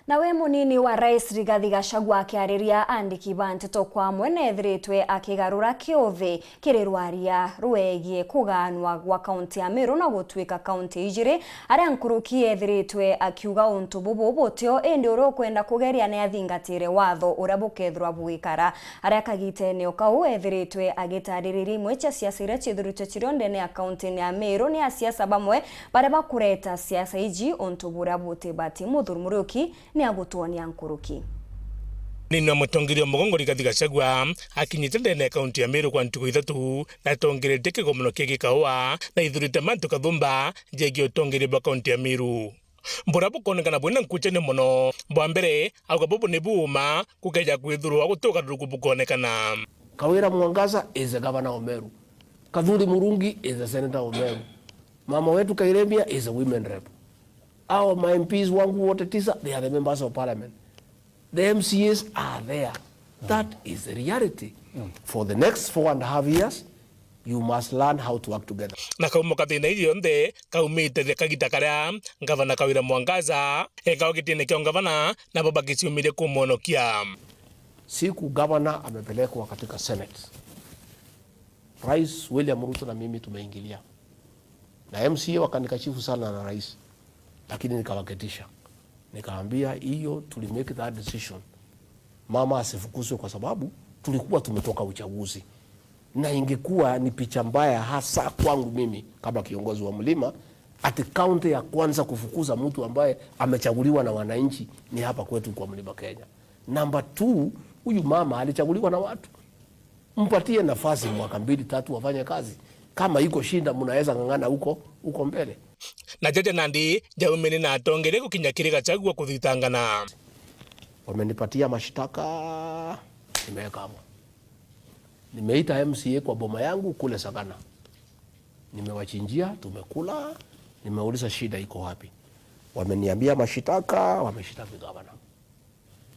Nawe munini wa rais Rigathi Gachagua akiariria andiki ba nteto kwa mwene ethiritwe akigarura kiuthi kiri rwaria rwegie kuganwa gwa kaunti ya Meru na gutuika kaunti ijiri aria nkuruki ethiritwe akiuga untu bubu butio indi uria ukwenda kugeria ni athingatire watho uria bukethirwa bugikara aria kagitene kau ethiritwe agitaririria imwe cia siasa iria ciithiritwe cirio ndene ya kaunti ya Meru ni asiasa bamwe baria bakureta siasa iji untu buria butibati. Muthuri Muriuki ni agutuonia nkuruki. Nini wa mutongoria mugongo Rigathi Gachagua akinyite ndene ya kaunti ya Meru kwa ntuku ithatu na atongoretie kigomano kia gikaua na ithurite mantu kathumba njegie utongoria bwa kaunti ya Meru mbura bukonekana bwina nkuchani muno bwa mbere auga bubu ni buuma kukeja kwithurwa gutugaruruku bukonekana. Kawira Mwangaza is the governor of Meru. Kathuri Murungi is the senator of Meru. Mama wetu Kairemia is a women rep. Our my MPs wangu wote tisa, they are the members of parliament. The MCAs are there. That is the reality. For the next 4.5 years, you must learn how to work together. Na kaumo kathina ici yonthe kaumite kagita karia ngavana Kawira Mwangaza ekao gitine kio ngavana nabo bagiciumire kumonokia. Siku gavana amepelekwa katika Senate, Rais William Ruto na mimi tumeingilia, na MCA wakanikashifu sana na rais, lakini nikawaketisha, nikaambia hiyo tuli make that decision, mama asifukuzwe kwa sababu tulikuwa tumetoka uchaguzi, na ingekuwa ni picha mbaya hasa kwangu mimi kama kiongozi wa mlima, ati kaunti ya kwanza kufukuza mtu ambaye amechaguliwa na wananchi ni hapa kwetu kwa Mlima Kenya. Number 2, huyu mama alichaguliwa na watu, mpatie nafasi mwaka 2-3 wafanye kazi. Kama iko shinda mnaweza ng'ang'ana huko huko mbele. Na Jaja Nandi jaumene na atongere gukinya kiri Gachagua kuthitangana. Wamenipatia mashtaka, nimeweka hapo. Nimeita MCA kwa boma yangu kule Sagana, nimewachinjia, tumekula, nimeuliza shida iko wapi. Wameniambia mashtaka, wameshitaki gavana.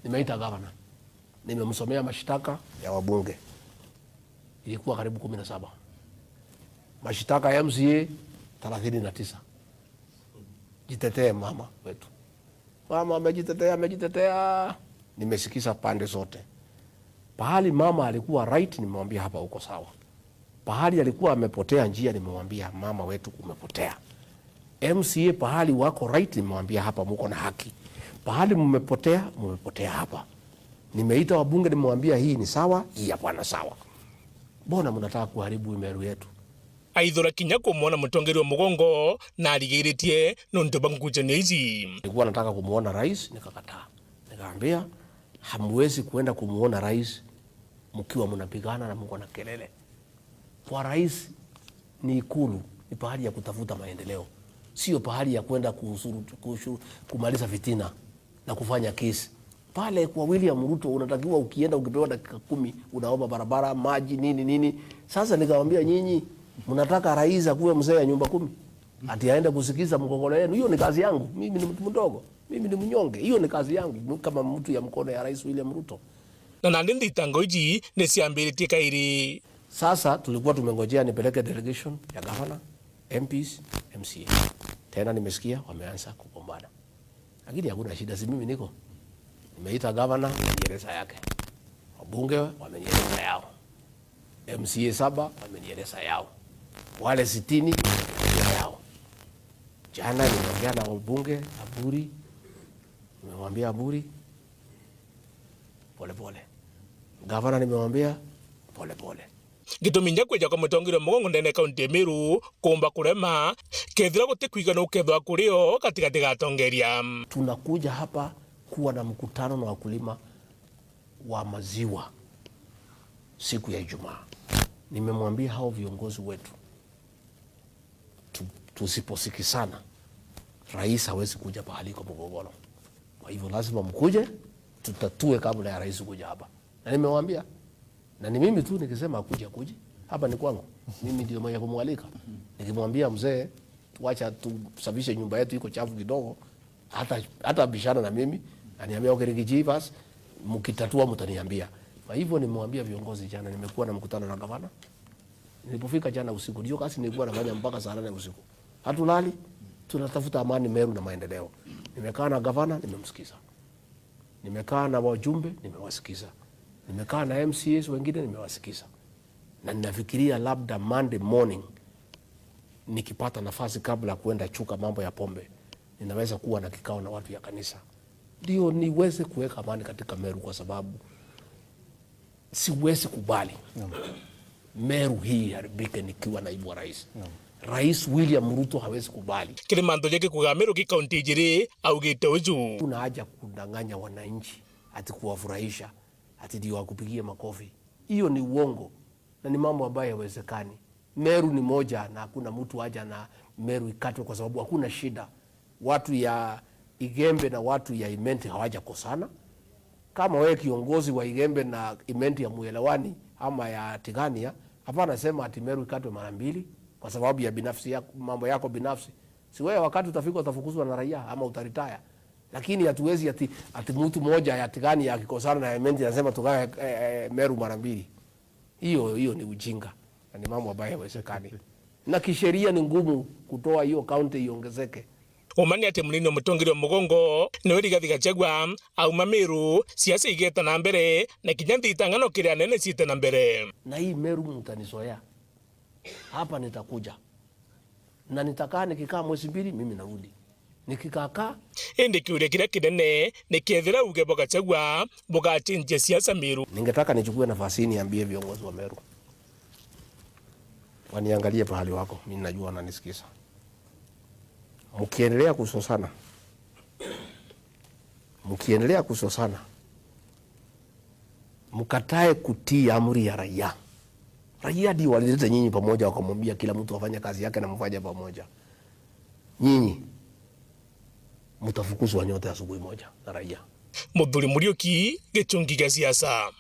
Nimeita gavana, nimemsomea mashtaka ya wabunge, ilikuwa karibu 17. Mashtaka ya MCA 39. Jitetee mama wetu. Mama amejitetea, amejitetea. Nimesikiza pande zote. Pahali mama alikuwa right, nimemwambia hapa uko sawa. Pahali alikuwa amepotea njia, nimemwambia mama wetu umepotea. MCA pahali wako right, nimemwambia hapa muko na haki. Pahali mmepotea, mmepotea hapa. Nimeita wabunge, nimemwambia hii ni sawa, hii hapana sawa. Mbona mnataka kuharibu Meru yetu? Aithura kinya kumuona mutongoria wa mugongo na arigiritie nontu ba nkuchanio ici. Nilikuwa nataka kumuona rais, nikakataa. Nikaambia hamwezi kuenda kumuona rais mkiwa mnapigana na mko na kelele. Kwa rais ni ikulu, ni pahali ya kutafuta maendeleo, sio pahali ya kwenda kumaliza fitina na kufanya kesi. Pale kwa William Ruto unatakiwa ukienda ukipewa dakika 10 unaomba barabara, maji, nini nini. Sasa nikamwambia nyinyi mnataka rais akuwe mzee ya nyumba 10 ati aende kusikiza mgogoro wenu? Hiyo ni kazi yangu. Mimi ni mtu mdogo, mimi ni mnyonge. Hiyo ni kazi yangu kama mtu ya mkono ya Rais William Ruto. Na nandi thitango ici ni ciambiritie kairi. Sasa tulikuwa tumengojea nipeleke delegation ya governor, MPs, MCA. Tena nimesikia wameanza kugombana. Lakini hakuna shida, si mimi niko. Nimeita governor, amenieleza yake. Wabunge wamenieleza yao. MCA 7 wamenieleza yao. Wale 60 yao. Jana nimeongea na wabunge Aburi. Nimemwambia Aburi pole pole. Governor nimemwambia pole pole. Gitumi nya kweja kwa mutongoria mugongo ndene kaunti ya Meru kumba kurema kethira gutikuigana ukethwa kurio katikati ga atongoria. Tunakuja hapa kuwa na mkutano na wakulima wa maziwa siku ya Ijumaa. Nimemwambia hao viongozi wetu tusiposikizana rais hawezi kuja pahali kwa mgogoro. Kwa hivyo lazima mkuje tutatue kabla ya rais kuja hapa. Na nimemwambia, na ni mimi tu nikisema akuje akuje. Hapa ni kwangu. Mimi ndio mwenye kumwalika. Nikimwambia mzee tuacha tusafishe nyumba yetu iko chafu kidogo, hata bishana na mimi, aniambia okay Riggy bas, mkitatua mtaniambia. Kwa hivyo nimemwambia viongozi jana, nimekuwa na mkutano na gavana. Nilipofika jana usiku, ndio kazi nilikuwa nafanya mpaka saa 8 usiku. Hatulali, tunatafuta amani Meru na maendeleo. Nimekaa na gavana, nimemsikiza. Nimekaa na wajumbe, nimewasikiza. Nimekaa na MCAs wengine, nimewasikiza, na ninafikiria labda Monday morning nikipata nafasi kabla ya kuenda Chuka mambo ya pombe, ninaweza kuwa na kikao na watu ya kanisa ndio niweze kuweka amani katika Meru, kwa sababu siwezi kubali Meru hii iharibike nikiwa naibu wa rais. Rais William Ruto hawezi kubali. Kilimanto jake kuga Meru ki kaunti ijiri augite uju Kuna haja kudanganya wananchi ati kuwafurahisha ati ndio wakupigie makofi. Hiyo ni uongo na ni mambo ambayo hayawezekani. Meru ni moja na hakuna mtu haja na Meru ikatwe kwa sababu hakuna shida. Watu ya Igembe na watu ya Imenti hawajakosana. Kama wewe kiongozi wa Igembe na Imenti ya muelewani ama ya Tigania, hapana sema ati Meru ikatwe mara mbili kwa sababu ya binafsi yako, mambo yako binafsi. Si wewe wakati utafika utafukuzwa na raia ama utaritaya. Lakini hatuwezi ati mtu mmoja ya Tigania akikosana na Imenti anasema tugawe Meru mara mbili. Hiyo ni ujinga na ni mambo ambayo hayawezekani. Na kisheria ni ngumu kutoa hiyo kaunti iongezeke. Umani ati munini wa mutongeri wa mugongo niwe Rigathi Gachagua auma Meru siasa igeta na mbere na kinya thitangano kiria nene ciite na mbere. Na hii Meru mtanizoea. Hapa nitakuja na nitakaa, nikikaa mwezi mbili mimi narudi, nikikakaa. Indi kiuria kiria kinene nikethira uge bwa Gachagua bugachinjia siasa Meru. Ningetaka nichukue nafasi hii niambie viongozi wa Meru waniangalie pahali wako, mimi najua wananisikiza. Mkiendelea kusosana, mkiendelea kusosana, mkatae kutii amri ya raia. Raia ndio walileta nyinyi pamoja, wakamwambia kila mtu afanye kazi yake na mfanye pamoja. Nyinyi mtafukuzwa nyote asubuhi moja na raia. Muthuri Muriuki, Gĩchungi gĩa siasa.